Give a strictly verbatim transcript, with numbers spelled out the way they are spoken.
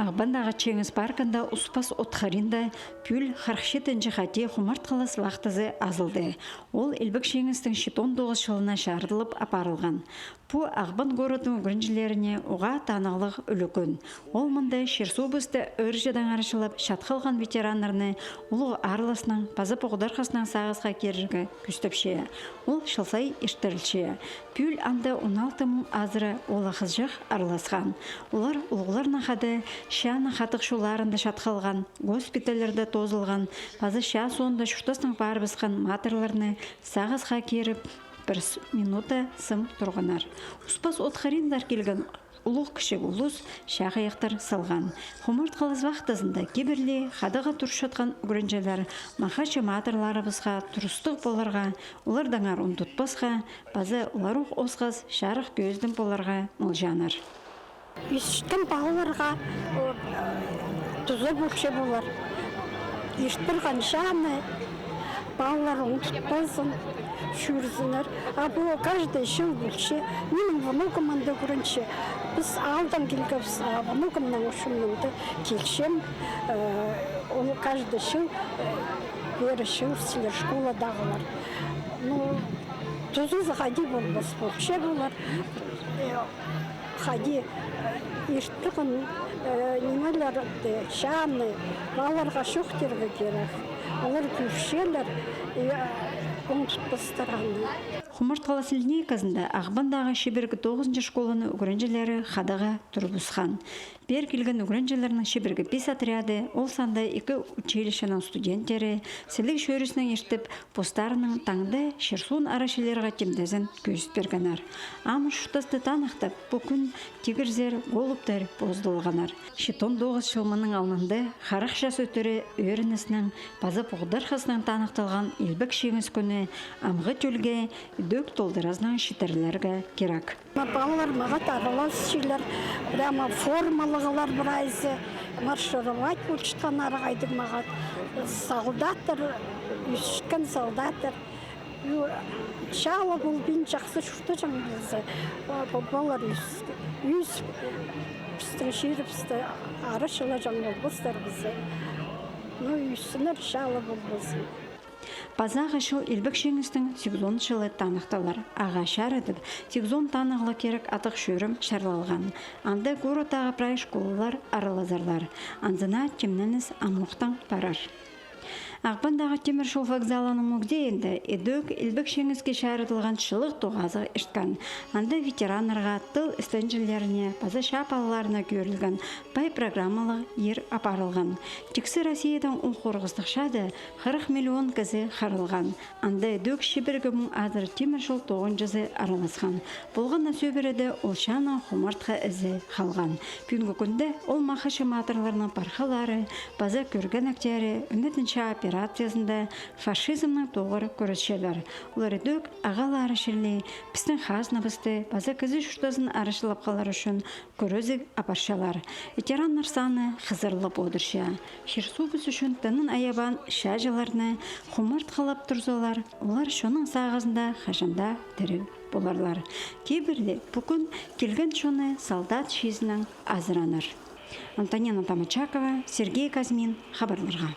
Ағбандағы Чеңіс паркында Успас от хыринда пӱӱл хырых читінҷі хати хумартхалас вахтазы азылды. Ол Илбек Чеңістің читон тоғыс чылына чарыдылып апарылған. Пу Ағбан городтың ӱгренҷілеріне уғаа танығлығ ӱлӱкӱн. Ол мында чир-суубысты ырҷыдаң арачылап чат халған ветераннарны улуғ араласнаң паза поғдархаснаң сағысха кирерге кӱстепче. Ол чыл сай иртірілче. Пӱӱл анда он алты муң азыра оолағ-хызыҷах араласхан. Олар улуғларнаң хада чааның хатығ чулларында чат халған, госпитальларда тоозылған, паза чаа соонда чуртастаң парыбысхан матырларны сағысха киріп, пір с-, минута сым турғаннар. Успас от хыринлар килген улуғ-кічіг улус чағайахтар салған. Хумартхалас вахтазында кибірлі хадаға турчатхан ӱгренҷілер махачы матырларыбысха турыстығ поларға, олардаңар ундутпасха, паза оларох осхас чарых кӧзідім поларға мылҷааннар. Ӧсчеткен палаларға, о, туза полча полар. Ирт парған чааны палалар ундутпазын, чӧрзіннер. А пу каждый чыл полча. Минің внукым мында ӱгренче. Піс аалдаң килгебіс, а внукымның ӱчӱн мында килчем. Э, ол каждый чыл, э, пеер чӧрчелер школадағылар. Ну, тузазы хайди полбас, полча полар. Э, хайди, э, ирт парған, э, нимелерні, чааны палаларға чоохтирға кирек. Олар кӧрчелер, и, э, ундутпастар аны. Хумартхалас линейказында Ағбандағы чибіргі тоғызынҷы школаның ӱгренҷілері хадаға турыбысхан. Пеер килген ӱгренҷілернің чибіргі пис отряды, ол санда ікі училищенің студенттері, сіліг чӧрісінең иртіп, постарының таңда чир-суун арачыларға тимдезін кӧзіт пиргеннер. Ам чуртасты таныхтап, пу кӱн тигірзер, голубьтар позыдылғаннар. Читон тоғыс чыл мының алнында хырых час ӧтіре ӧрініснең паза поғдархаснаң таныхталған Илбек Чеңіс кӱні амғы тӧлге ідӧк толдыразынаң читірілерге кирек. Палалар мағат араласчалар, прямо формалығлар прайзы, маршировать полчатханнар хайдағ мағат. Солдаттар, ӧсчеткен солдаттар. Ю, чаа ла полбин, чахсы чуртаҷаң полза, палалар ӧс-, ӧс-, пістің чирібісті арачылаҷаң полбастар паза. Ну, ӧссіннер, чаа ла полбазын. Пазағы чыл Илбек Чеңістің сигізон чылы таныхталар. Ағаа чарыдып, сигізон танығлығ кирек атых чӧрім чарлалған. Анда городтағы прай школалар аралазарлар. Анзына тимненіс амохтаң парар. Ағбандағы Тимір чол вокзалының музейінде ідӧк Илбек Чеңіске чарыдылған чылығ тоғазығ ирткен. Анда ветераннарға, тыл істенҷілеріне паза чаа палаларына кӧрілген пай программалығ иир апарылған. Тиксі Россиядаң уң хорғыстығ чаада хырых миллион кізі харылған. Анда ідӧк чибіргі муң азыра тимір чол тоғынҷызы араласхан. Полған на сӧбіреде ол чаанаң хумартха ізі халған. Пӱӱнгі кӱнде ол махачы матырларның пархалары паза кӧргенектері ӱнетін чаа операциязында фашизмнең тоғыр кӱресчелер. Олар ідӧк ағалары чіли пістің хазнабысты паза кізі чуртазын арачылап халар ӱчӱн кӱрезіг апарчалар. Ветераннар саны хызырылып одырча. Чир-суубыс ӱчӱн тынын аябаан чааҷыларны хумартхалап турзалар, олар чонның сағызында хаҷан даа тіріг поларлар. Кибірлі пу кӱн килген чонны солдат чиизінең азыранар. Антонина Тамачакова, Сергей Казьмин, хабарларға.